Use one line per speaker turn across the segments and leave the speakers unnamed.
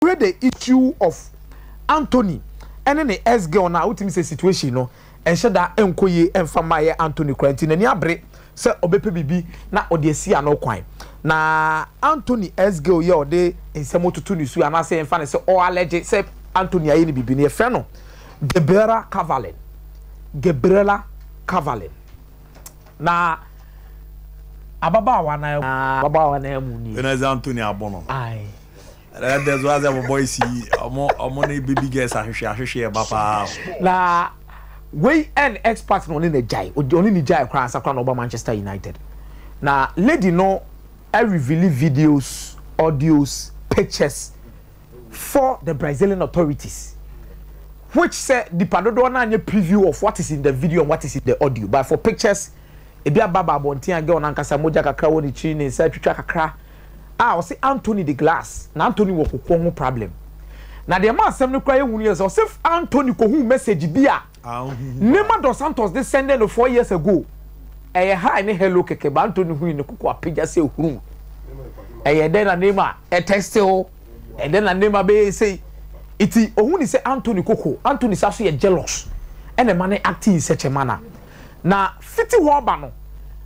Wohwɛ the issue of Anthony ɛne ne ex girl no a, wotumi sɛ situation no ɛnhyɛ da ɛnkɔ yie ɛmfa mma ɛyɛ Anthony koraa nti n'ani abere sɛ ɔbɛpɛ biribi na ɔde asi ano kwan. Na Anthony ex girl yi a ɔde nsɛm toto ne su anaasɛ yɛmfa no sɛ ɔ allege sɛ Anthony ayɛ no biribi no yɛfrɛ no Gabriela Cavallin. Gabriela Cavallin. Na ababaawa no ababaawa no amu nie.
Ɛna ɛdze Anthony abɔ no. Aye. Ɛna ɛdze so asɛ mo boys yi ɔmo ɔmo ne baby girls ahwehwɛ ahwehwɛ ɛba paa.
Na wei ɛn expert na ɔne na gyae ɔne ne gyae koraa ansa koraa na ɔba Manchester United. Na lady no reveal videos, audios, pictures for the Brazilian authorities which sɛ nipa dodoɔ no anyɛ preview of what is in the video and what is in the audio, but for pictures ebi aba ba abɔnten a girl no ankasa mogya kakra wɔ ne tiri, ne nsa atwitwa kakra a ɔse Anthony de glass na Anthony wɔ kokoɔ ho problem. Na deɛ ɛma asɛm no koraa yɛ hu no yɛ sɛ ɔse Anthony kɔhuu message bi a Neymar dos Santos de sɛndee no 4 years ago. Ɛyɛ hi ne hello kɛkɛ, but Anthony hui ne koko apagya sɛ hurum. Ɛyɛ dɛn na Neymar ɛtɛste wo? Ɛdɛn na Neymar bɛyɛ sei? Nti ohun ni sɛ Anthony koko, Anthony sa so yɛ jealous ɛna ɛma no acting in such a manner. Na fiti hɔ ba no,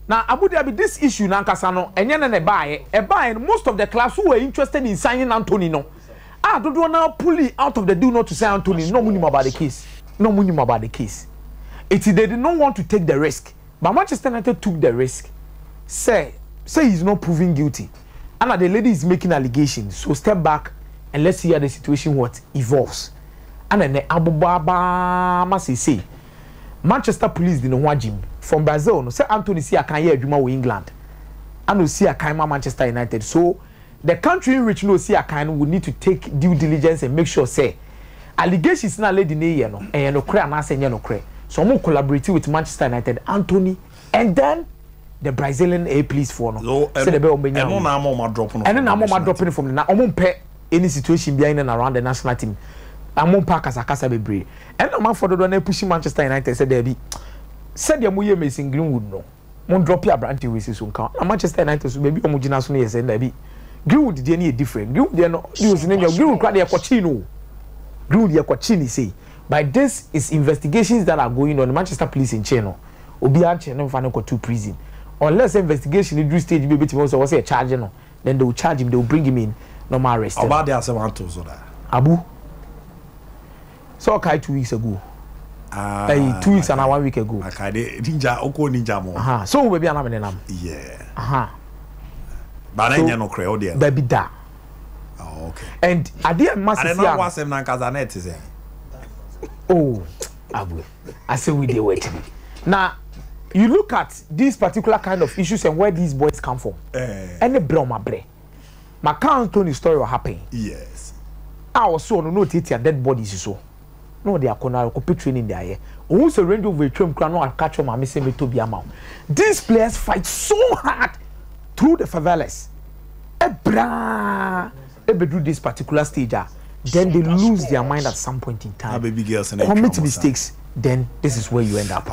na Abu Dhabi this issue nankasa no ɛnyɛ ne na ɛbaeɛ. Ɛbaeɛ no, most of the clubs who were interested in signing Anthony no, a dodoɔ no ara pulling out of the deal not to sign Anthony no, na wɔn nim about the case. Na wɔn nim about the case. Nti they did not want to take the risk. But Manchester United took the risk sɛ sɛ he is not proven guilty ɛna the lady is making allegations, so step back and let's see how the situation what evolves. Ɛna ɛnɛ abobɔ abaa ma seesei Manchester police de ne ho agye mu. From Brazil no, sɛ Anthony si akan yɛ adwuma wɔ England ɛna osi akan ma Manchester United, so the country in which na osi akan no would need to take due diligence and make sure sɛ allegations na lady no yɛ no ɛyɛ nokorɛ anaasɛ ɛnyɛ nokorɛ. So wɔn collaborate with Manchester United, Anthony and then the Brazilian A police foɔ no sɛ de bɛ wɔn bɛ nya.
Ɛno na ama wɔn adrop no.
Ɛno na ama wɔn adrop no from na wɔn mpɛ any situation bi in and around the national team. Wɔn mpɛ akasakasa bebree. Ɛna amanfoɔ dodoɔ na push Manchester United sɛ dɛbi, sɛdeɛ mo yɛ Mason Greenwood no, mo drop aberante wei si so nka. Na Manchester United so baabi a wɔn gyina so no yɛ sɛ dɛbi, Greenwood deɛ no yɛ different. Greenwood deɛ no deɛ osi ne nya Greenwood kora deɛ ɛkɔkyi no, Greenwood yɛ kɔkyi ne sei, but this is investigations that are going on. Manchester police nkyɛn no, obiara nkyɛn no nfa no kɔto prison unless investigation no duru stage bi ebetumi sɛ wɔsɛ yɛ charge no, then they will charge him, they will bring him in na ɔmo arrest no.
Ɔbaa de asɛm ato so da.
Abu sɛ ɔkae 2 weeks ago.
Ah,
ɛyi 2 weeks ana one week ago.
Akae de ninja ɔkɔ ninja mo.
So ohun baabi a na me nenam.
Ba na nyɛ no korɛ o deɛ.
Dabi da.
Oh, okay.
And adeɛ mma sisi
a. Ade na wasɛm na nkasa na ɛte sɛ.
Oh, Abu, asɛm wi deɛ wɔ akyiri. Na you look at these particular kind of issues and where these boys come from. Ɛne brɛ ɔmo abrɛ. Maka Anthony story wɔ happen. A ɔso ɔno na otiatia dead bodies so. Na ɔde akɔ na akɔpɛ training de ayɛ. Ohun sɛ Range Rover etwam kura na ɔka kyerɛ maame sɛ metɔ bi ama wo. These players fight so hard through the favelas. Ɛbraa ebeduru this particular stage a, then they lose their mind at some point in time.
Baby girls
commit mistakes, then this is where you end up.